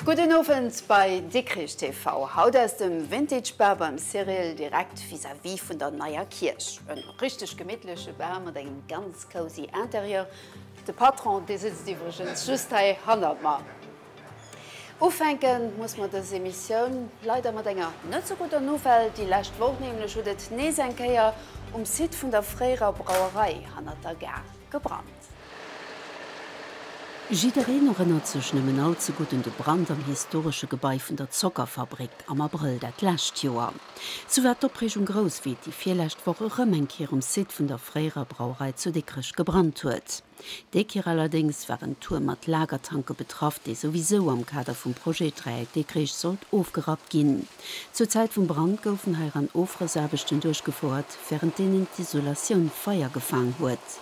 Gudden Owend bei Dikrich TV. Haut aus dem Vintage Bar beim Cyril, direkt vis-à-vis vun der neier Kierch. En richteg gemittleche Bar mat engem ganz cozy Interieur. De Patron, dee sëtzt iwwregens just hei hannert mer. Ufänke muss mer dës Emissioun leider mat enger net sou gudder Nouvelle. Déi lescht Woch nämlech huet et nees eng Kéier um Site vun der fréierer Brauerei hannert der Gare gebrannt. Jiddereen erënnert sech nëmmen all ze gutt un de Brand am historesche Gebai vun der Zockerfabrik am Abrëll dat lescht Joer. Sou war d'Opreegung grouss, wéi et déi virlescht Woch erëm eng Kéier um Site vun der fréierer Brauerei zu Dikrech gebrannt huet. Déi Kéier allerdéngs war en Tuerm mat Lagertanke betraff, dee souwisou am Kader vum Projet Dräieck Dikrich sollt ofgerappt ginn. Zur Zäit vum Brand goufen heiran Ofrëssaarbechten duerchgefouert, wärend deenen d'Isolatioun Feier gefaang huet.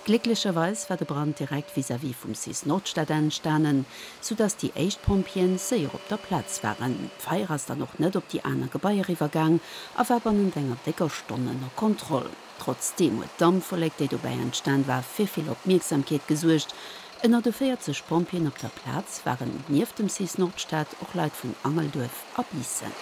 Glécklecherweis war de Brand direkt vis-à-vis vum cis Nordstad entstanen, soudass déi éischt Pompjeeën séier op der Plaz waren. D'Feier ass dann och net op déi aner Gebaier iwwergaang a war bannent enger décker Stonn ënner Kontroll. Trotzdeem huet d'Dampwollek, déi dobäi entstan war, fir vill Opmierksamkeet gesuergt. Ënner de 40 Pompjeeën op der Plaz waren nieft dem cis Nordstad och Leit vun Angelduerf a Biissen.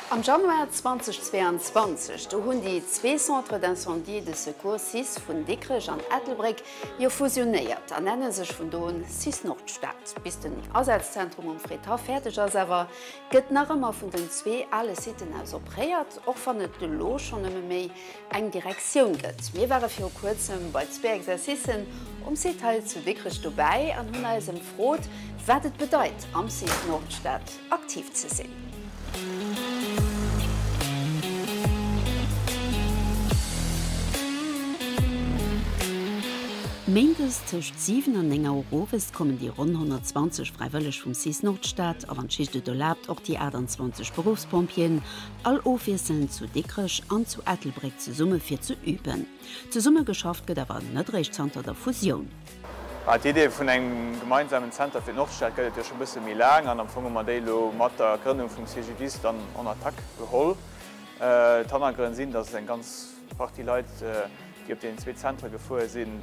Am Januar 2022, do hunn déi zwee Centres d'incendie et de secours, cis, vun Dikrech an Ettelbréck jo fusionéiert a nenne sech vun do un cis Nordstad. Bis den Asazentrum um Fridhaff fäerdeg ass awer, Gëtt nach ëmmer vun den zwee ale Sitten aus opréiert, och wann et elo schonn nëmme méi eng Direktioun gëtt. Mir ware viru kuerzem bei zwee Exercicen um Site hei zu Dikrech dobäi an hunn eis emfrot, wat et bedeit, am Site Nordstad aktiv ze sinn. Méindes tëscht 7 an 9 Auer owes kommen déi ronn 120 Fräiwëlleg vum cis Nordstad, a wann d'Schicht et erlaabt och déi 28 Beruffspompjeeën, all ofwiesselnd zu Dikrech an zu Ettelbréck zesumme fir ze üben. Zesumme geschafft gëtt awer net eréischt zanter der Fusioun. D'Idee vun engem gemeinsamen Zenter fir d'Nordstad gëtt et jo scho bësse méi laang an am Fong hu mer déi elo mat der Grënnung vum CGDIS dann en attaque geholl. D'Hannergrënn sinn, datt eng ganz Partie Leit, déi op deenen zwee Zentre gefuer sinn,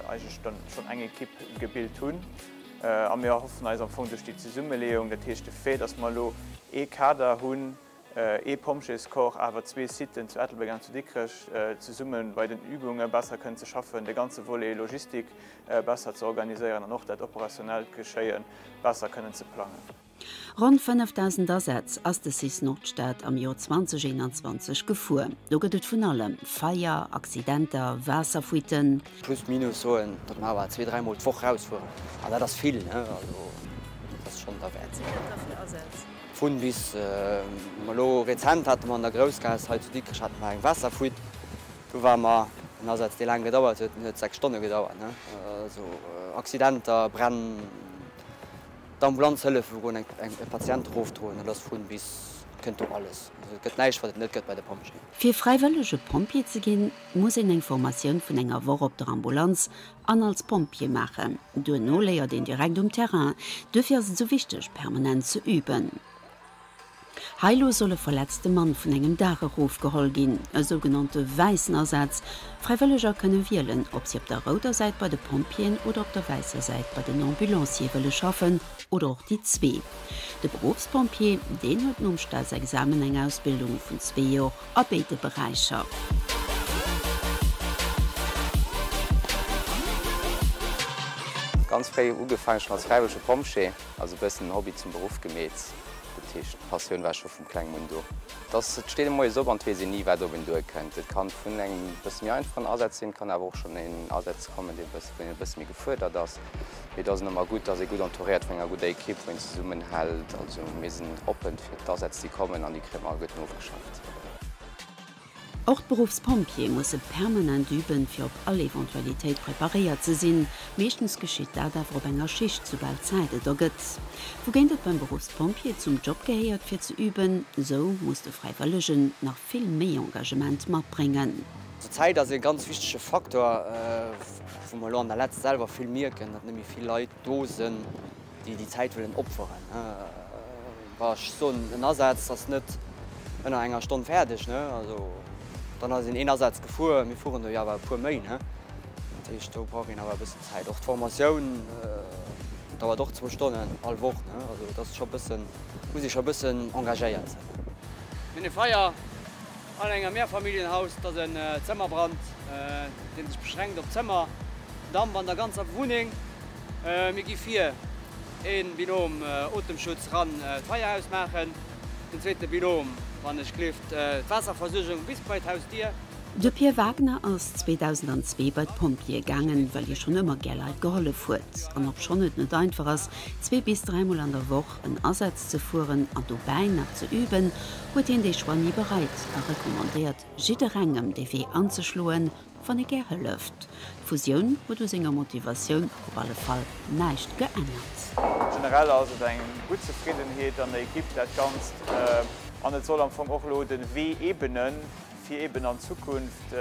eigentlech dann schonn eng Ekipp gebilt hunn. A mir erhoffen eis am Fong duerch déi Zesummeleeung, dat heescht de Fait, dass mer elo ee Kader hunn, ee Pompjeescorps, awer zwee Siten zu Ettelbréck an zu Dikrech, zesumme bei den Übunge besser kënnen ze schaffen, de ganze Volet Logistik besser ze organiséieren an och dat operationellt Geschéie besser kënnen ze plangen. Ronn 5.000 Asätz ass de cis Nordstad am Joer 2021 gefuer. Do gëtt et vun allem, Feier, Accidenter, Waasserfuitten. Plus minus soen, datt mer awer zwee, dräimol d'Woch rausfueren. An dat ass vill, ne? Also dat ass schonn derwäert. Wat sinn dat da fir Asätz? Vun bis. Elo rezent hate mer an der Groussgaass hei zu Dikrech hate mer eng Waasserfuite. Do ware mer en Asaz, dee laang gedauert huet, deen huet 6 Stonne gedauert, ne? Also Accidenter, Bränn. D'Ambulanz hëllefe goen, e Patient erofdroen, dat ass vun bis, kënnt do alles. Also et gëtt näischt, wat et net gëtt bei de Pompjeeën. Fir fräiwëllege Pompjee ze ginn, muss een eng Formatioun vun enger Woch op der Ambulanz an als Pompjee maachen. Duerno léiert een direkt um Terrain. Duerfir ass et esou wichteg, permanent ze üben. Hei elo soll e verletzte Mann vun engem Daach erofgeholl ginn, e sougenannte wäissen Asaz. Fräiwëlleger kënne wielen, ob si op der rouder Säit bei de Pompjeeën oder op der wäisser Säit bei den Ambulanciere wëlle schaffen, oder och déi zwee. De Beruffspompjee, deen huet nom Staatsexamen eng Ausbildung vun zwee Jor a béide Beräicher. Ganz fréi ugefaangen schon als fräiwëllege Pompjee. Also e bëssen den Hobby zum Beruff gemeet. Dat heescht, d'Passioun war scho vum klengem un do. Et ass, et steet ee moies op an et weess een ni, wat op een duerkënnt. Et kann vun engem bësse méi einfachen Asaz sinn, et kann awer och schonn een Asaz kommen, dee bësse, wou een e bësse méi gefuerdert ass. Mee et ass ëmmer gutt, et ass ee gutt entouréiert vun enger gudder Ekipp, wou een zesummenhält. Also mir sinn oppen fir d'Asätz, déi kommen an déi kréie mer alleguerten ofgeschafft. Och d'Beruffspompjeeë musse permanent üben, fir op all Eventualitéit preparéiert ze sinn. Meeschtens geschitt dat awer op enger Schicht, soubal d'Zäit et ergëtt. Wougéint et beim Beruffspompjee zum Job gehéiert, fir ze üben, esou muss de Fräiwëllegen nach vill méi Engagement matbréngen. D'Zäit ass e ganz wichtege Faktor, wou mer elo an der Letzt selwer vill mierken, datt net méi vill Leit do sënn, déi déi Zäit wëllen opferen. Wa ech soen, en Asaz ass net ënner enger Stonn fäerdeg, ne, also dann ass een een Asaz gefuer, mir fueren der jo awer e puer méi, ne, dat heescht do brauch een awer e bëssen Zäit. Och d'Formatioun. Dauert och zwou Stonnen all Woch, ne? Also et ass scho bëssen, muss ee scho bëssen engagéiert sinn. Mir hunn e Feier an engem Mehrfamilienhaus. Et ass en Zëmmerbrand, dee sech beschränkt op d'Zëmmer. Damp an der ganzer Wunneng. Mir gi vir ee Binôme Otemschutz ran d'Feier ausmaachen, den zweete Binôme, wann ech gleeft, d'Waasserversuergung bis bei d'Hausdier. De Pir Wagner ass 2002 bei d'Pompjeeë gaangen, well hie schonn ëmmer gär Leit gehollef huet. An obschonn et net einfach ass, zwee bis dräimol an der Woch en Asaz ze fueren an dobäi nach ze üben, huet hien dee Choix ni bereit a recommandéiert jidderengem, dee Wee anzeschloen, wann ee gär hëlleft. D'Fusioun huet u senger Motivatioun op alle Fall näischt geännert. Generell ass et eng gutt Zefriddenheet an der Ekipp, dat Ganzt. An et soll am Fong och elo de Wee ebenen, fir eben an Zukunft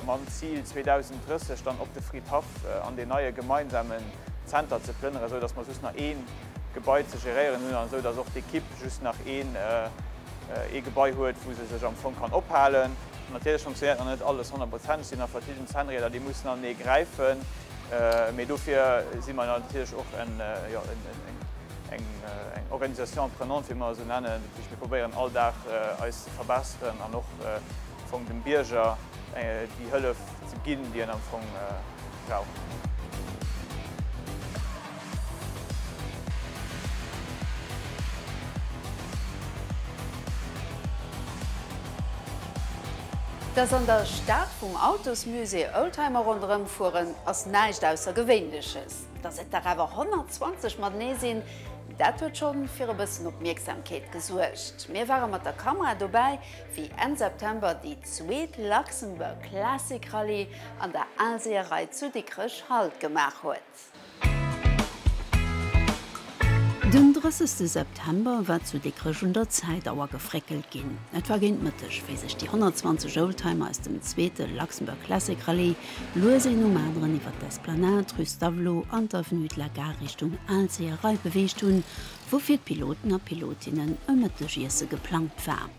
mam Zil 2030 dann op de Fridhaff an deen neie gemeinsamen Zenter ze plënneren, esou dass mer just nach ee Gebai ze geréieren hunn an esou dass och d'Ekipp just nach een ee Gebai huet, wou se sech am Fong kann ophalen. Natierlech funktionéiert nach net alles honnertprozenteg, et sinn nach verschidden Zännrieder, déi mussen anenee gräifen, mee dofir si mer natierlech och en, jo, eng Organisation apprenante, wéi mer esou nennen. Dat heescht, mir probéieren all Dag eis ze verbesseren an och am Fong dem Bierger déi Hëllef ze ginn, déi en am Fong brauch. Dass an der Stad vum Autosmusée Oldtimer ronderëm fueren, ass näischt Aussergewéinleches. Dass et der awer 120 matenee sinn, dat huet schonn fir e bëssen Opmierksamkeet gesuergt. Mir ware mat der Kamera dobäi, wéi Enn September déi zweet Luxembourg Classic Rallye an der Aalseeërei zu Dikrech Halt gemaach huet. Den 30 September war zu Dikrech un der Zäitauer gefréckelt ginn. Et war géint Mëtteg, wéi sech déi 120 Oldtimer aus dem zweete Luxembourg Classic Rallye lues een nom aneren iwwer d'Esplanade, d'Rue Stavelot an d'Avenue de la Gare Richtung Aalseeërei beweegt hunn, wou fir d'Piloten a Pilotinnen e Mëttegiesse geplangt war.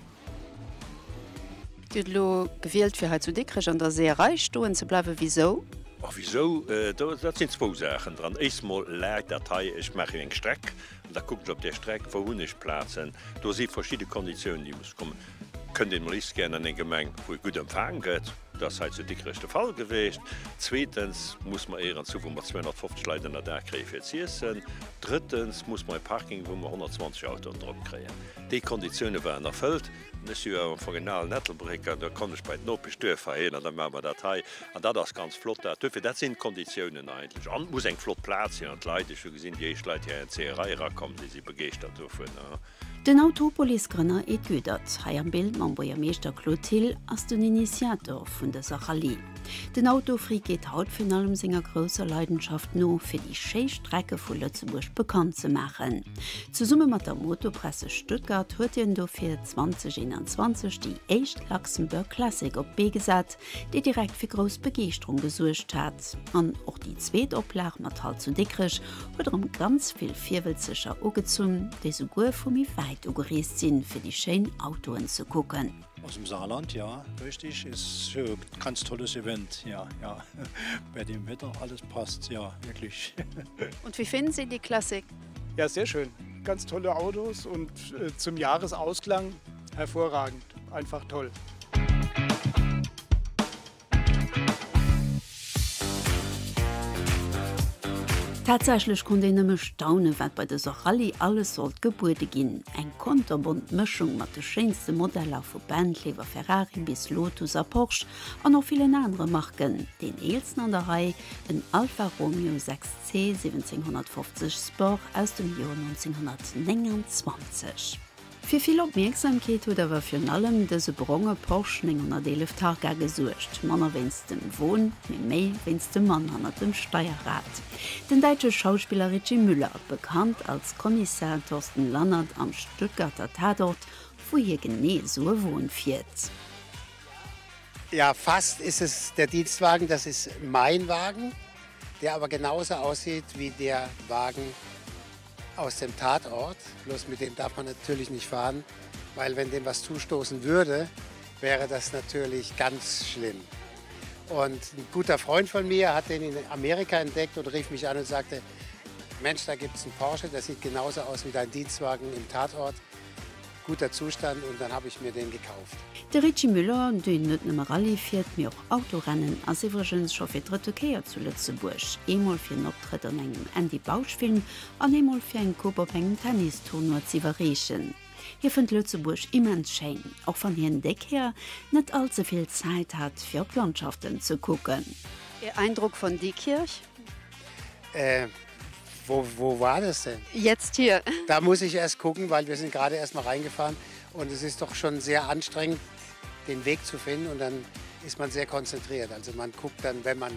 Dir hutt elo gewielt fir hei zu Dikrech an der Seeërei stoen ze bleiwen. Wisou? Oh wisou? Dat sinn zwou Saachen dran. Éischst mol läit dat hei, ech maache jo eng Streck an da kucken ech op där Streck, wou hunn ech Plazen. Do si verschidde Konditiounen, déi musse kommen. Kënnt een mol is gären an eng Gemeng, wou ee gutt empfaang gëtt. Dat ass hei zu Dikrech de Fall geweecht. Zweetens muss mer éierens hu wou mer 250 Leit ënner Daach kréie fir z'iessen. Drëttens muss mer e Parking wou mer 120 Autoen drop kréien. Déi Konditioune waren erfëllt. An ech si jo awer am Fong en alen Ettelbrécker, da kommen ech bei d'Nopeschduerf heihin an da maache mer dat hei. An dat ass ganz flott dat. Duerfir, dat sinn d'Konditiounen eigentlech. An et muss eng flott Plaz sinn an d'Leit, ech hu gesinn, déi éischt Leit, déi hei an d'Seeërei erakomm sinn, si begeeschtert dovun. Den Autopolis-Grënner Ed Goedert, hei am Bild mam Buergermeeschter Claude Thill, ass den Initiator vun dëser Rallye. Den Autofreak geet haut virun allem senger grousser Leidenschaft no, fir déi schéi Strecke vu Lëtzebuerg bekannt ze maachen. Zesumme mat der Motopresse Stuttgart huet hien dofir 2021 déi éischt Luxembourg Classic op d'Bee gesat, déi direkt fir grouss Begeeschterung gesuergt hat. An och déi zweet Oplag mat Halt zu Dikrech huet erëm ganz vill Virwëlzeger ugezunn, déi souguer vu méi wäit ugereest sinn, fir déi schéin Autoen ze kucken. Aus dem Saarland, ja, richtig, ist ganz tolles Event, ja, ja, bei dem Wetter, alles passt, ja, wirklich. Und wie finden Sie die Klassik? Ja, sehr schön, ganz tolle Autos und zum Jahresausklang hervorragend, einfach toll. Tatsächlech konnt een nëmme staunen, wat bei dëser Rallye alles sollt gebuede ginn. Eng konterbont Mëschung mat de schéinste Modeller vu Bentley iwwer Ferrari bis Lotus a Porsche an och villen anere Marken. Deen eelsten an der Rei, en Alfa Romeo 6C 1750 Sport aus dem Joer 1929. Fir vill Opmierksamkeet huet awer virun allem dëse bronge Porsche 911 Targa gesuergt, manner wéinst dem Won, mee méi wéinst dem Mann hannert dem Steierrad, den däitsche Schauspiller Richy Müller, bekannt als Kommissar Thorsten Lannert am Stuttgarter Tatort, wou hie genee esou e Won fiert. Ja, fast ist es der Dienstwagen, das ist mein Wagen, der aber genauso aussieht wie der Wagen aus dem Tatort. Bloß mit dem darf man natürlich nicht fahren, weil wenn dem was zustoßen würde, wäre das natürlich ganz schlimm. Und ein guter Freund von mir hat den in Amerika entdeckt und rief mich an und sagte: Mensch, da gibt es einen Porsche, der sieht genauso aus wie dein Dienstwagen im Tatort. Guter Zustand und dann habe ich mir den gekauft. De Richie Müller, deen net nëmme Rallye fiert, mee och Autorennen, ass iwwregens scho fir d'drëtte Kéier zu Lëtzebuerg, eemol fir en Optrëtt an engem Andy Bausch-Film an eemol fir eng Coupe op engem Tennis-Tournoi z'iwwerreechen. Hie fënnt Lëtzebuerg immens schéin, och wann hien déi Kéier net all ze vill Zäit hat, fir op d'Landschaften ze kucken. Ihr Eindruck von Diekirch? Äh, wo, wo war das denn? Jetzt hier. Da muss ich erst gucken, weil wir sind gerade erst mal reingefahren und es ist doch schon sehr anstrengend, den Weg zu finden und dann ist man sehr konzentriert. Also man guckt dann, wenn man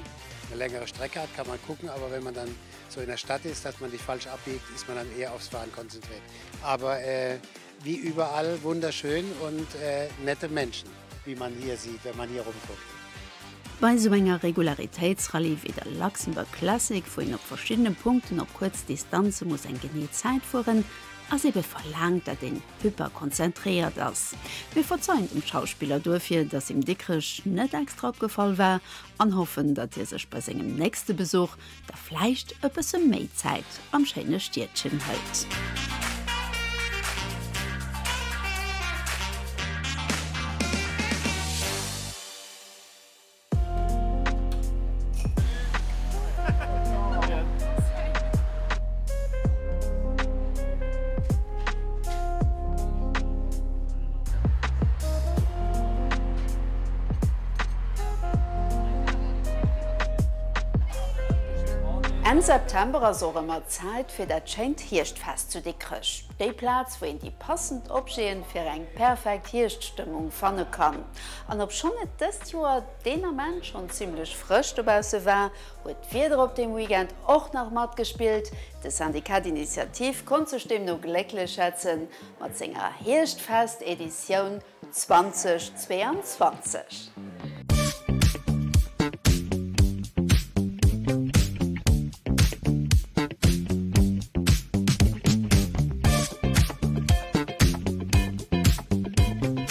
eine längere Strecke hat, kann man gucken, aber wenn man dann so in der Stadt ist, dass man nicht falsch abbiegt, ist man dann eher aufs Fahren konzentriert. Aber äh, wie überall wunderschön und äh, nette Menschen, wie man hier sieht, wenn man hier rumguckt. Bei esou enger Regularitéitsrallye wéi der Luxembourg Classic, wou een op verschiddene Punkten op kuerz Distanze muss eng genee Zäit fueren, ass ebe verlaangt, datt een hyper konzentréiert ass. Mir verzeien dem Schauspiller duerfir, datt him Dikrech net extra opgefall war an hoffen, datt hie sech bei sengem nächste Besuch da vläicht e bësse méi Zäit am schéine Stiedchen hëlt. Enn September ass och ëmmer Zäit fir dat schéint Hierschtfest zu Dikrech. Déi Plaz, wou een déi passend Objeten fir eng perfekt Hierschtstëmmung fanne kann. An obschonn et dëst Joer deen Ament schonn zimmlech frësch dobausse war, huet d'Wieder op deem Weekend och nach matgespillt. De Syndicat d'Initiative konnt sech deemno glécklech schätzen mat senger Hierschtfest-Editioun 2022.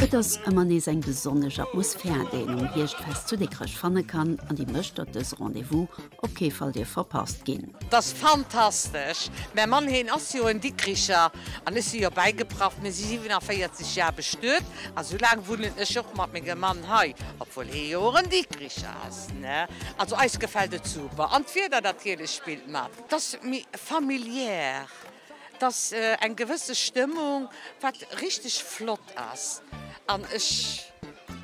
Et ass ëmmer nees eng besonnesch Atmosphär, déi een um Hierschtfest zu Dikrech fanne kann an déi mécht, datt dëse Rendez-vous op kee Fall dierf verpasst ginn. 't ass fantastesch! Mäi Mann, heen ass jo en Dikricher an ech si jo bäigeprafft. Mir si 47 Jar bestuet a sou laang wunnen ech och mat mengem Mann hei, obwuel hee jo och en Dikricher ass, ne? Also eis gefält et super an d'Wieder natierlech spillt mat. 't ass méi familiär, 't ass eng gewësse Stëmmung, wat richteg flott ass an ech.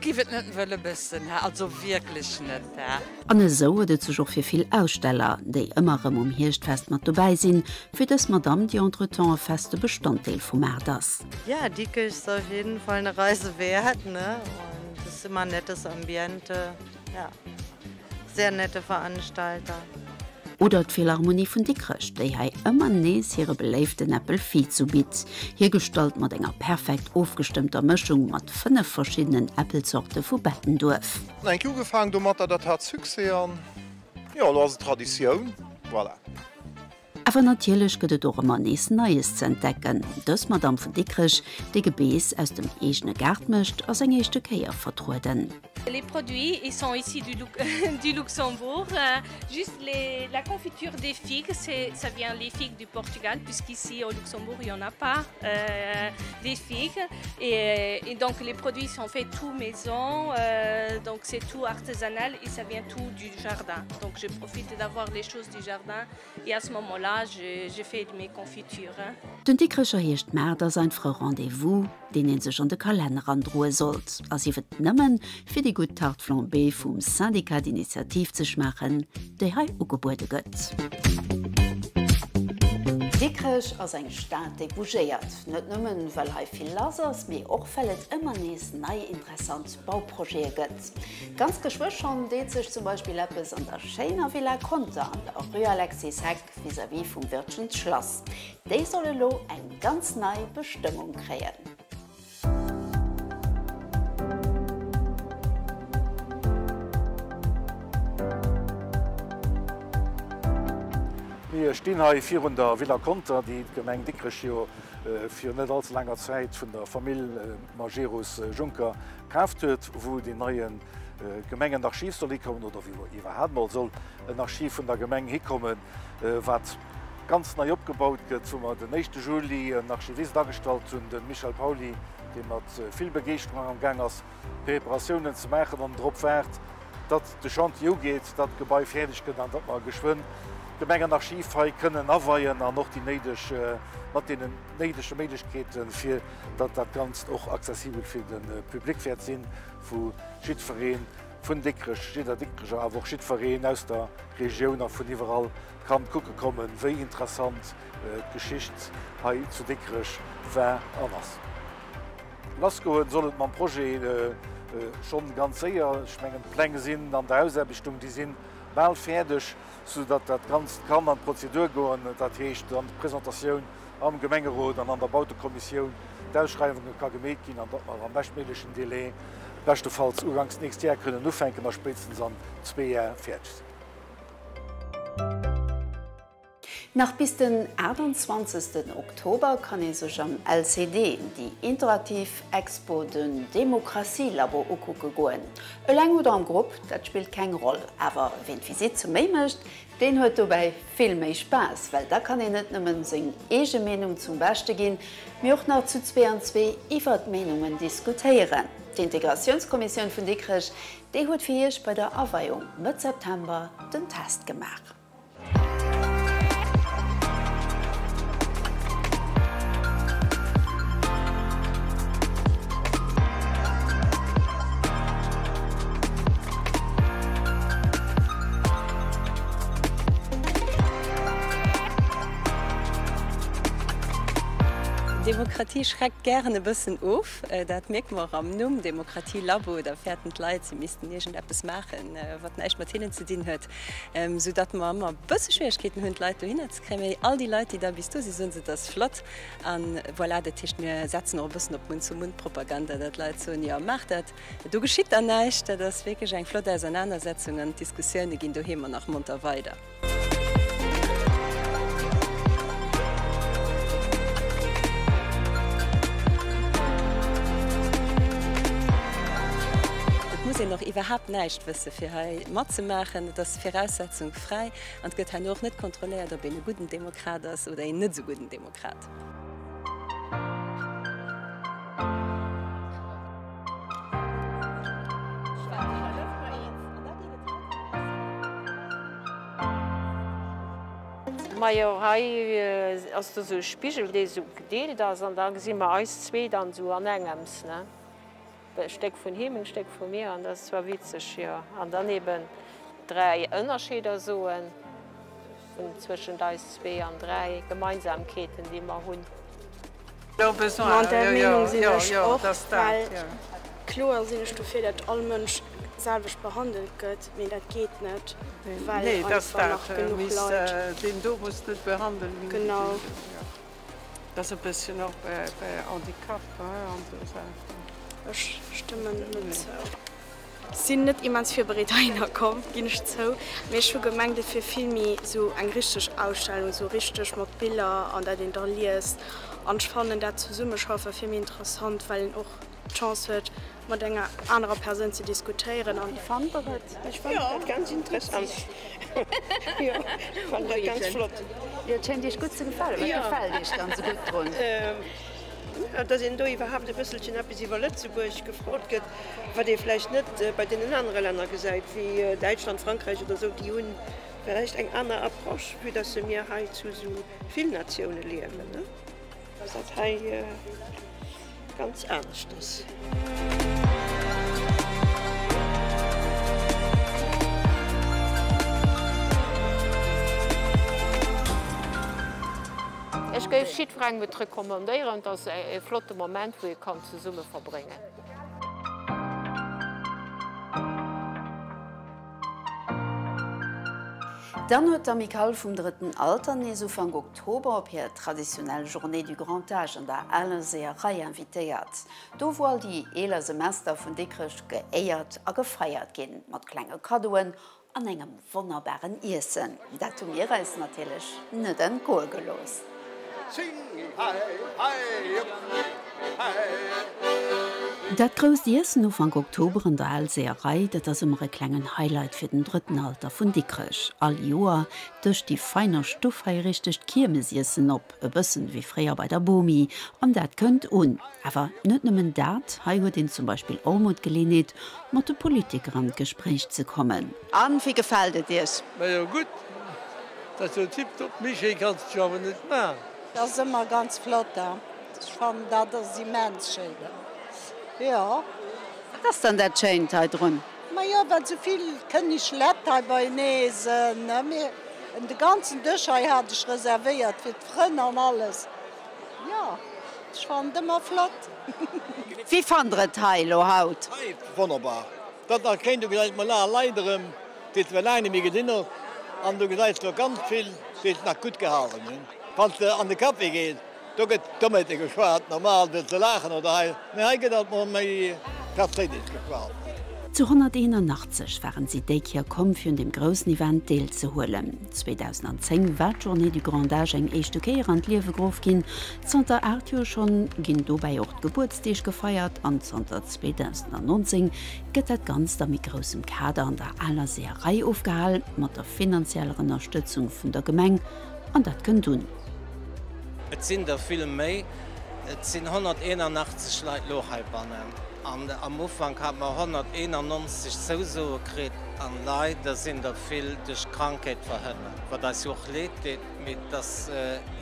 Giff et net wëlle bëssen, hä? Also wierklech net, hä? An esou huet et sech och fir vill Aussteller, déi ëmmer erëm um Hierschtfest mat dobäi sinn, wéi dës Madamm, déi entretemps e feste Bestanddeel vum Maart ass. Ja, Dikrech ist auf jeden Fall eine Reise wert, ne? Und es ist immer nettes Ambiente, ja. Sehr nette Veranstalter. Oder d'Philharmonie vun Dikrech, déi hei ëmmer nees hire beléiften Äppel Viz ubitt, hiergestallt mat enger perfekt ofgestëmmter Mëschung mat 5 verschiddenen Äppelzorte vu Bettenduerf. Enk ugefaang domatter, dat hat Succès an jo elo ass et Traditioun, voilà. Awer natierlech gëtt et och ëmmer nees Neies ze entdecken. Dës Madamm vun Dikrech, déi Gebeess aus dem eegene Gaart mécht, ass eng éischte Kéier vertrueden. Les produits ils sont ici du du Luxembourg juste les la confiture des figues c'est ça vient les figues du Portugal puisqu'ici au Luxembourg il y en a pas des figues et et donc les produits sont faits tout maison donc c'est tout artisanal et ça vient tout du jardin donc je profite d'avoir les choses du jardin Et à ce moment-là, je fais mes confitures. Den Dikrecher Hierschtmaart ass einfach e Rendez-vous, deen ee sech an de Kalenner androe sollt, a sief et nëmmen, fir déi gutt Tarte flambée vum Syndicat d'initiative ze schmaachen, déi hei ugebuede gëtt. Dikrech ass eng Stad, déi bougéiert. Net nëmmen, well hei vill lass ass, mee och well et ëmmer nees nei interessant Bauprojete gëtt. Ganz geschwë schonn deet sech zum Beispill eppes an der schéiner Villa Conter an der Rue Alexis Heck vis-à-vis vum Wirtschens Schlass. Déi soll elo eng ganz nei Bestëmmung kréien. Mir stinn hei virun der Villa Conter, déi d'Gemeng Dikrech jo virun net allze laanger Zäit vun der Famill Majerus-Juncker Kaaft huet, wou deen neie Gemengenarchiv soll hikommen oder wou iwwerhaapt mol soll en Archiv vun der Gemeng hikommen, wat. ganz nei opgebaut gëtt, wou mer den éischte Juli en Archivist agestallt hunn, de Michel Pauly, dee mat vill Begeeschterung am Gaang ass, d'Preparatiounen ze maachen an drop waart, datt de Chantier ugeet, datt d'Gebai fäerdeg gëtt an datt mer geschwënn d'Gemengenarchiv hei kënnen aweien an och déi néideg, mat deenen néidege Méiglechkeeten, fir datt dat Ganzt och accessibel fir de Public wäert sinn, wou jiddweree vun Dikrech, jidder Dikrecher, awer och jiddwereen aus der Regioun a vun iwwerall kann kucke kommen, wéi interessant d'Geschicht hei zu Dikrech war an ass. Lassgoen soll et mam Projet schonn ganz séier. Ech mengen, d'Pläng sinn an der Ausaarbechtung, déi si bal fäerdeg, soudatt dat Ganzt kann an d'Prozedur goen, dat heescht an d'Presentatioun am Gemengerot an an der Bautekommissioun, d'Ausschreiwunge ka gemeet ginn an datt mer am beschtméiglechen Délai, beschtefalls uganks d'nächst Jar kënnen ufänken a spéitstens an zwee Jar fäerdeg sinn. Nach bis den 28 Oktober kann ee sech am LCD déi interaktiv Expo Den Demokratielabo ukucke goen. Eleng oder am Grupp, dat spillt keng Roll. Awer ween d'Visitt zu méi mécht, deen huet dobäi vill méi Spaass, well da kann een net nëmmen seng eege Meenung zum Beschte ginn, mee och nach zu zwee an zwee iwwert d'Meenungen diskutéieren. D'Integratiounskommissioun vun Dikrech, déi huet fir iech bei der Aweiung Mëtt September den Test gemaach. Demokratie schreckt gären e bëssen of. Dat mierke mer och am Numm, Demokratielabo. Da fäerten d'Leit, se missten iergendeppes maachen, wat näischt mat hinnen ze dinn huet. Sou datt mer ëmmer e bësse Schwieregkeeten hunn, d'Leit dohinner ze kréien. Mee all déi Leit, déi da bis do sinn, soen se, et ass flott. A voilà, dat heescht, mir setzen och e bëssen op Mund-zu-Mund-Propaganda, datt d'Leit soen, jo, maacht dat, do geschitt dann näischt. Dat ass wierklech eng flott Ausernanersetzung an d'Diskussioune ginn doheemer nach monter weider. Et muss een och iwwerhaapt näischt wësse fir hei matzemaachen. Et ass Viraussetzung fräi an et gëtt herno och net kontrolléiert, ob een e gudden Demokrat ass oder een net esou gudden Demokrat. Majo hei ass do sou e Spigel dee sou gedeelt ass an da gesi mer eis zwee dann sou an engems ne. E Stéck vun him, en Stéck vu mir an dat ass zwar witzeg, jo. An dann eben 3 Ënnerscheeder soen vun zwëschent eis zwee an 3 Gemeinsamkeeten déi mer hunn. Ma där Meenung sinn ech och, well kloer sinn ech dofir, datt all Mënsch selwecht behandelt gëtt, mee dat geet net, well einfach nach genuch Leit. Genau. Ech stëmmen net zou. Sinn net immens virbereet heihinner komm, ginn ech zou, mee ech hu gemengt et wier vill méi sou eng richteg Ausstellung, sou richteg mat Biller an dat een da liest. An ech fannen dat Zesummeschaffe vill méi interessant, well een och d'Chance huet mat enger anerer Persoun ze diskutéieren an. Wéi fannt der et? Ech fannen dat ganz interessant. Jo, ech fannen dat ganz flott. Jo, et schéngt iech gutt ze gefalen. Wat gefält iech dann sou gutt drun? Dass een do iwwerhaapt e bësselchen eppes iwwer Lëtzebuerg gefrot gëtt, wat ee vläicht net bei deenen anere Länner gesäit, wéi Däitschland, Frankräich oder esou. Déi hu vläicht eng aner Approche, vue dass se mir hei zu esou vill Natioune liewen, dass dat hei ganz anescht ass. Ech géif jiddwerengem et recommandéieren. Et ass e flotte Moment, wou ee kann zesumme verbréngen. Dann huet d'Amicale vum Drëtten Alter nees Ufank Oktober op hir traditionell Journée du Grand Âge an der Aler Seeërei invitéiert. Do wou all déi eeler Semester vun Dikrech geéiert a gefeiert ginn, mat klenge Kaddoen An engem wonnerbaren Iessen. Dat hu mir eis natierlech net entgoe gelooss. Dat grousst Iessen Ufank Oktober an der Al Seeërei, dat ass ëmmer e klengen Highlight fir den drëtten Alter vun Dikrech. All Joer dëscht déi feiner Stuff hei richteg d'Kiermesiessen op, e bëssen wéi fréier bei der Bomi. An dat kënnt un. Awer net nëmmen dat, hei huet een zum Beispill och mol d'Geleeënheet, mat de Politiker an d'Gespréich ze kommen. An, wéi gefält et Iech? Majo gutt, dat ass jo tiptop, méi schéi kanns de jo awer net man. Dat ass ëmmer ganz flott, ech fannen dat ass immens schéin, jo. Wat ass dann dat Schéint hei drun? Majo well sou vill kënneg Lett hei beienee sënn, mir hunn de ganzen Dësch hei hat ech reservéiert fir d'Frënn an alles, jo ech fannen et ëmmer flott. Wéi fannt der et hei elo haut? Hei wonnerbar, dat nach kréien, do gesäit mol al Leit erëm déi s de laang net méi gesinn hues an do gesäis de och ganz vill déi s nach gutt gehalen hunn. Wann s de an de Café gees, do gëtt Dommheete geschwat, normal fir ze laachen oder hei, mee hei gëtt alt mol méi perséinlech geschwat. Zu 181 waren si déi Kéier komm fir un deem groussen Event deelzehuelen. 2010 war d'Journée du Grand Âge eng éischte Kéier an d'Liewe geruff ginn. Zanter 8 Joer schonn ginn dobäi och d'Gebuertsdeeg gefeiert an zanter 2019 gëtt dat Ganzt a méi groussem Kader an der aler Seeërei ofgehal, mat der finanzieller Ënnerstëtzung vun der Gemeng. An dat kënnt un. Et sinn der vill méi. Et sinn 181 Leit lo heibannen. An am Ufank hate mer 191 Zousoe kritt. An leider sinn der vill duerch Krankheet verhënnert, wat eis jo och leed deet, mee et ass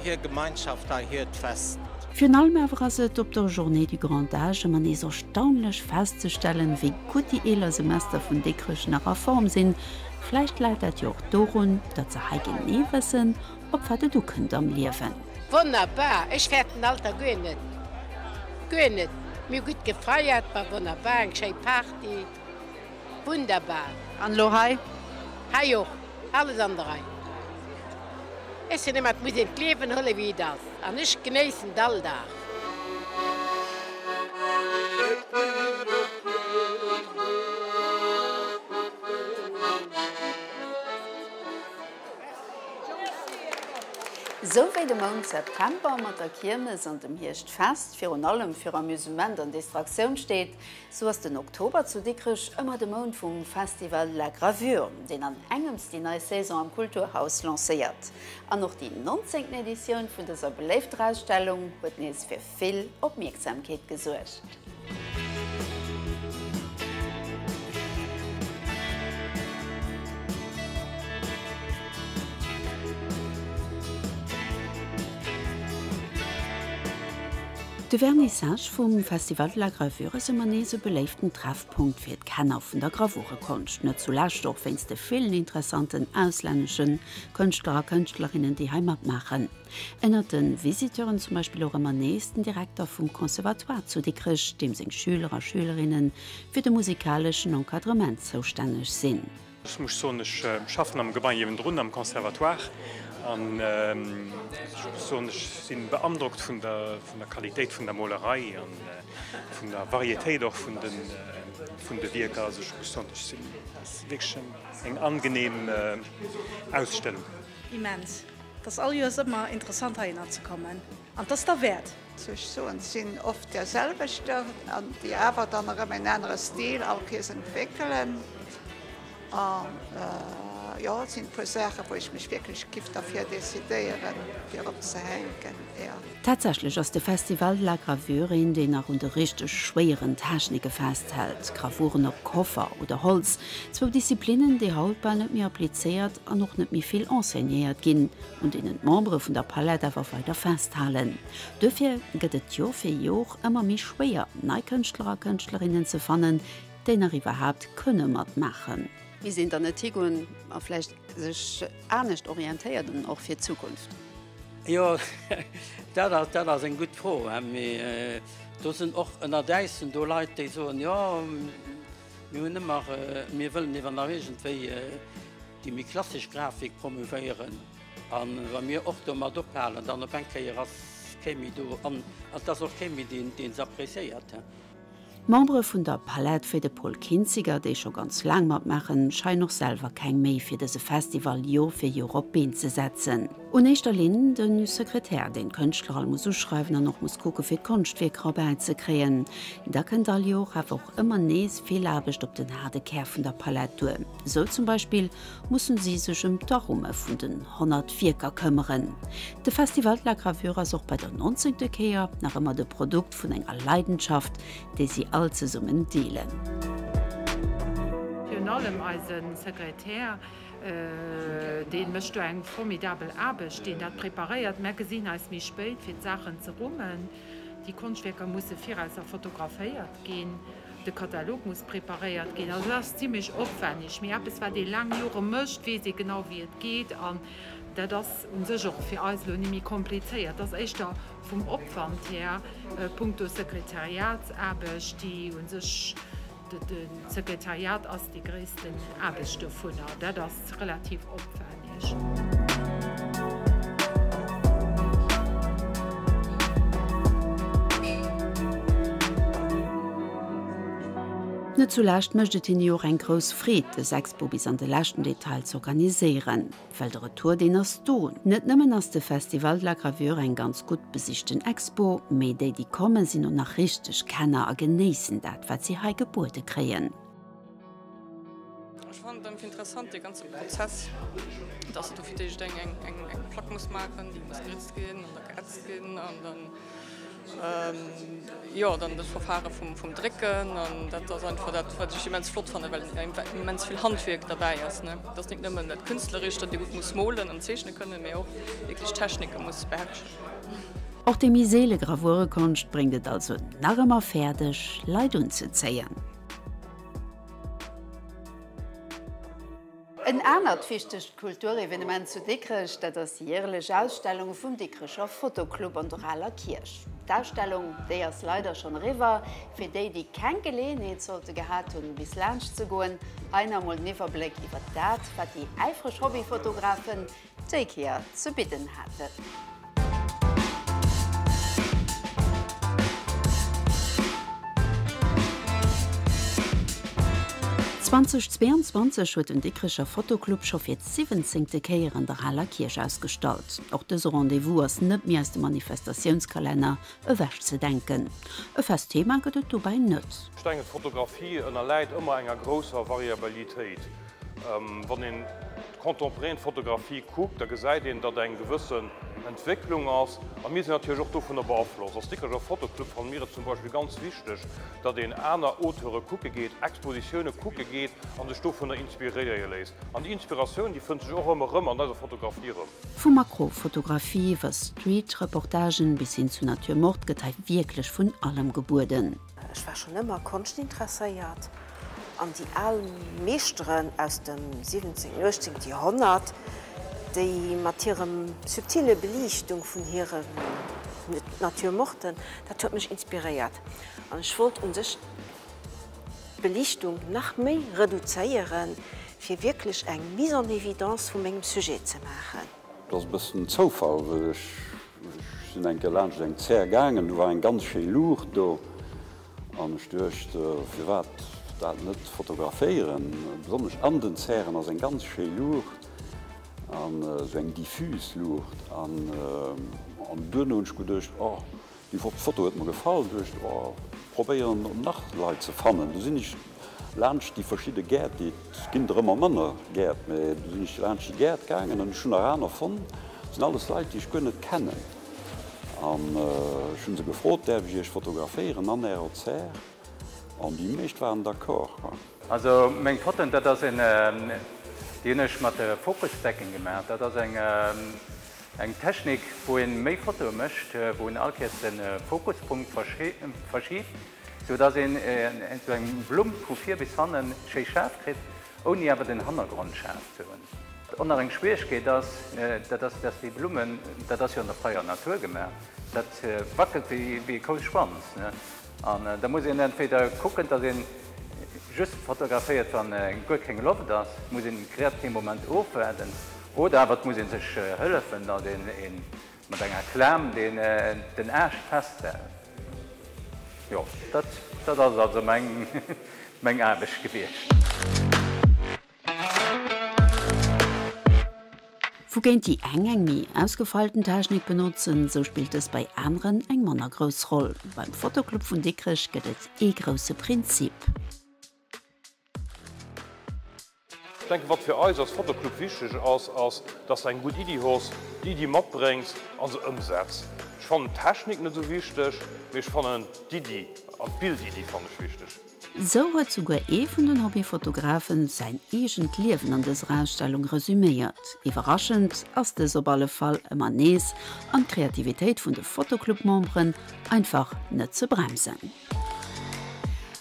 hir Gemeinschaft hei, hiert Fest. Virun allem awer ass et op der Journée du Grand Âge ëmmer nees erstaunlech festzestellen, wéi gutt déi eeler Semester vun Dikrech nach a Form sinn. Vläicht läit dat jo och dorun, datt se hei genee wëssen, op wat et ukënnt am Liewen. Wonnerbar, ech fäert den Alter guer net, guer net. Mir hu gutt gefeiert, war wonnerbar, eng schéi Party, wunderbar. An elo hei? Hei och, alles an der Rei. Ech sinn ëmmer, et muss een d'Liewen huelen wéi et ass, an ech genéissen et all Dag. Sou wéi de Mount September mat der Kiermes an dem Hierschtfest virun allem fir Amusement an Distraktioun steet, sou ass den Oktober zu Dikrech ëmmer de Mount vum Festival de la Gravure, deen an engems déi nei Saison am Kulturhaus lancéiert. An och déi nonzéngten Editioun vun dëser beléifter Ausstellung huet nees fir vill Opmierksamkeet gesuergt. De Vernissage vum Festival de la Gravure ass ëmmer nees e beléiften Treffpunkt fir d'Kenner vun der Gravurekonscht, net zulescht och wéinst de villen interessanten auslännesche Kënschtler a Kënschtlerinnen, déi hei matmaachen. Ënnert de Visiteuren zum Beispill och ëmmer nees den Direkter vum Conservatoire zu Dikrech, deem seng Schüler a Schülerinne fir de musikaleschen Encadrement zoustänneg sinn. Ech muss soen, ech schaffen am Gebai niewendrun, am Conservatoire, an ech muss soen, ech si beandrockt vun der Qualitéit vun der Molerei a vun der Varietéit och vun de Wierker. Also ech muss soen, ech sinn, et ass wierklech eng angenehm Ausstellung. Immens. Et ass all Joers ëmmer interessant heihinner ze kommen an et ass derwäert. Ech soen, et sinn oft där selwechter, an déi awer dann erëm en anere Stil all Kees entwéckelen. An jo, et sinn e puer Saachen, wou ech mech wierklech giff derfir decidéieren, fir opzehänken, jo. Tatsächlech ass de Festival de la Gravure een, deen nach un de richteg schwéieren Technike festhält, Gravuren op Koffer oder Holz, zwou Disziplinnen, déi haut bal net méi applizéiert an och net méi vill enseignéiert ginn, un deenen d'Membere vun der Palette awer weider festhalen. Duerfir gëtt et Jor fir Jor ëmmer méi schwéier, nei Kënschtler a Kënschtlerinnen ze fannen, déi nach iwwerhaapt kënne matmaachen. Misst een dann net higoen a vläicht sech anescht orientéieren, och fir d'Zukunft? Jo, dat ass, dat ass eng gutt Fro. Mee do sinn och ënnert äis sinn do Leit, déi soen, jo, mir hunn ëmmer, mir wëllen ewer nach iergendwéi déi méi klassesch Grafik promouvéieren. A wa mir och domat ophalen, dann op eng Kéier ass kee méi do an et ass och kee méi, deen deen se appréciéiert. D'Membere vun der Palette, wéi de Paul Kinziger, déi scho ganz laang matmaachen, scheien och selwer keng Méi fir dëse Festival Jor fir Jor op d'Been ze setzen. Un éischter Linn de Sekretär, deen d'Kënschtler all muss uschreiwen an och muss kucke fir d'Konschtwierker erbäi ze kréien. Da kënnt all Jor awer och ëmmer nees vill Aarbecht op den haarde Kär vun der Palette duer. Esou zum Beispill mussen si sech ëm d'Arumme vun den 100 Wierker këmmeren. De Festival de la Gravure ass och bei der nonzéngte Kéier nach ëmmer de Produkt vun enger Leidenschaft, déi si all zesummen deelen. Virun allem eise Sekretär, Dee mécht do eng formidabel Aarbecht, deen dat preparéiert. Mär gesinn eis méi spéit, fir d'Saachen ze rummen. Déi Konschtwierker musse virausser fotograféiert ginn, de Katalog muss preparéiert ginn. Also dat ass zimlech opwenneg. Mee eppes, wat ee laang Jore mécht, weess ee genau, wéi et geet. An dat ass u sech och fir eis elo ni méi komplizéiert. Dat ass éischter vum Opwand här, punkto Sekretariatsaarbecht, déi u sech, De Sekretariat ass déi gréissten Aarbecht dovunner. Dat ass relativ opwänneg. Net zulescht mécht et hinne jo och eng grouss Freed, dës Expo bis an de leschten Detail z'organiséieren. Well de Retour, deen ass do. Net nëmmen ass de Festival de la Gravure eng ganz gutt besichten Expo, mee déi, déi kommen, sinn och nach richteg Kenner a genéissen dat, wat si hei gebuede kréien. Ech fannen et einfach interessant, dee ganze Prozess, dass de do fir d'éischt eng Plack muss maachen, déi muss geritzt ginn an da geätzt ginn an dann, Jo, dann de Verfahre vum Drécken an dat ass einfach dat, wat ech immens flott fannen, well immens vill Handwierk derbäi ass. Et ass net nëmmen dat Künstlerescht, datt ee gutt muss molen an zeechne kënnen, mee och wierklech d'Technike muss beherrschen. Och déi méi seele Gravurekonscht bréngt et also nach ëmmer fäerdeg, Leit unzezéien. En anert wichtegt Kulturevenement zu Dikrech, dat ass déi järelech Ausstellung vum Dikrecher Fotoclub an der Aler Kierch. D'Ausstellung, déi ass leider schonn eriwwer. Fir déi, déi keng Geleeënheet sollte gehat hunn, bis laanscht ze goen, hei nach emol den Iwwerbléck iwwer dat, wat déi äifreg Hobbyfotografen déi Kéier ze bidden haten. 2022 huet den Dikrecher Fotoclub scho fir d'siwwenzéngte Kéier an der Aler Kierch ausgestallt. Och dëse Rendez-vous ass net méi aus dem Manifestatiounskalenner ewech ze denken. E fest Thema gëtt et dobäi net. Ech denken, d'Fotografie ënnerläit ëmmer enger grousser Variabilitéit. Wann een d'contemporaine Fotografie kuckt, da gesäit een, datt eng gewëssen Entwécklung ass. A mir sinn natierlech och dovunner beaflosst. Als Dikrecher Fotoclub fanne mir et zum Beispill ganz wichteg, datt een aner Auteure kucke geet, Expositioune kucke geet a sech dovunner inspiréiere léisst. An déi Inspiratioun, déi fënnt sech och ëmmer erëm an eiser Fotografie erëm. Vu Makrofotografie iwwer Street-Reportagen bis hin zu Nature morte gëtt hei wierklech vun allem gebueden. Ech war schonn ëmmer konschtinteresséiert an déi al Meeschteren aus dem 17., 18. Joerhonnert, déi mat hirem subtile Beliichtung vun hire Nature morten, dat huet mech inspiréiert an ech wollt u sech d'Beliichtung nach méi reduzéieren, fir wierklech eng Mise en évidence vu mengem Sujet ze maachen. Et ass e bëssen Zoufall, well ech sinn eng Kéier laanscht eng Zär gaangen, do war eng ganz schéi Luucht do an ech duecht, firwat dat net fotograféieren? Besonnesch an den Zären ass eng ganz schéi Luucht an esou eng diffus Luucht an duerno hunn ech geduecht, oh Déi Foto huet mer gefall, duecht oh probéieren nach Leit ze fannen. Du sinn ech laanscht déi verschidde Gäert, déi et ginn der ëmmer manner Gäert, mä du sinn ech laanscht déi Gäert gaangen an ech hunn nach aner fonnt. Dat sinn alles Leit déi ech guer net kennen an ech hunn se gefrot, däerf ech iech fotograféieren an ärer Zär? An déi meescht waren d'accord. Also meng Fotoen, dat ass en, déi hunn ech mat Focus Stacking gemaach. Dat ass eng Eng Technik wou een méi Fotoe mécht, wou een all Kéiers den Fokuspunkt verschibt, sou dass een sou eng Blumm vu vir bis hannen schéi schaarf kritt, ouni awer den Hannergrond schaarf ze hunn. Wat och nach eng Schwieregkeet ass, dat ass dass déi Blummen, dat ass jo an der freier Natur gemaach, dat wackelt wéi e Kous Schwanz, ne? An da muss een entweder kucken, dass een just fotograféiert wann guer keng Loft ass, muss een grad dee Moment ofwaarden, Oder awer et muss ee sech hëllefen, datt een mat enger Klam den Aascht festhält. Jo, dat, dat ass also meng, meng Aarbecht gewiescht. Wougéint déi eng eng méi ausgefeilten Technik benotzen, sou spillt dës bei aneren eng manner grouss Roll. Beim Fotoclub vun Dikrech gëtt et ee grousse Prinzip. Ech denken, wat fir eis als Fotoclub wichteg ass, ass, dass de eng gutt Iddi hues, déi Iddi matbréngs a se ëmsetz. Ech fannen d'Technik net esou wichteg, mee ech fannen d'Iddi an d'Bildiddi fannen ech wichteg. Sou huet souguer ee vun den Hobbyfotografen säin eegent Liewen an dëser Ausstellung resüméiert. Iwwerraschend ass dës op alle Fall ëmmer nees an d'Kreativitéit vun de Fotoclub-Memberen einfach net ze bremsen.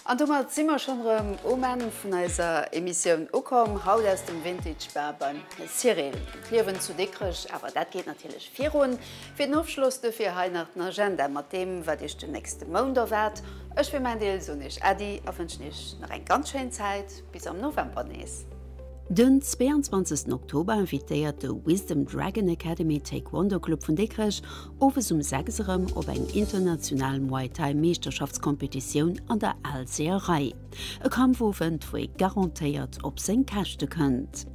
An domat si mer schonn erëm um Enn vun eiser Emissioun ukomm, haut aus dem Vintage Bar beim Cyril. D'Liewen zu Dikrech, awer dat geet natierlech virun. Fir den Ofschloss dofir hei nach den Agenda mat deem, wat Iech den nächste Mount erwaart. Ech fir mäin Deel soen Iech Äddi a wënschen Iech nach eng ganz schéin Zäit. Bis am November nees. Den 22 Oktober invitéiert de Wisdom Dragon Academy Taekwondo Club vun Dikrech owes um 6 erëm op eng international Muay Thai Meeschterschaftscompetitioun an der Al Seeërei. E Kampfowend, wou ee garantéiert op seng Käschte kënnt.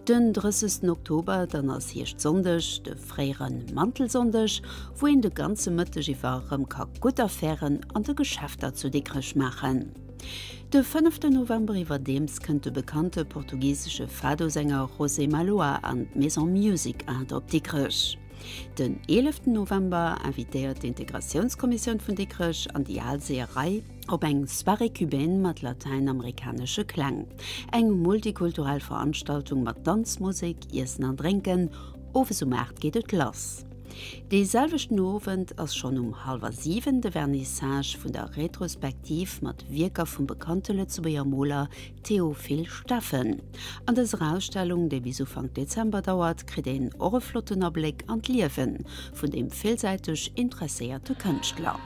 Den 30 Oktober dann ass Hierschtsonndeg, de fréiere Mantelsonndeg, wou een de ganze Mëtteg iwwer erëm ka gutt Affären an de Geschäfter zu Dikrech maachen. De fënneften November iwwerdeems kënnt de bekannte portugisesche Fado-Sänger José Maloa an d'Maison Music Art op Dikrech. Den eeleften November invitéiert d'Integratiounskommissioun vun Dikrech an déi Al Seeërei op eng Soirée cubaine mat latäinamerikanesche Kläng. Eng multikulturell Veranstaltung mat Danzmusek, Iessen an Drénken. Owes um 8 geet et lass. Dee selwechten Owend ass schonn um hallwer 7 de Vernissage vun der Retrospektiv mat Wierker vum bekannte Lëtzebuerger Moler Théophile Steffen. An dëser Ausstellung, déi bis Ufank Dezember dauert, kritt een och e flotten Abléck an d'Liewe vun deem villsäiteg interesséierte Kënschtler.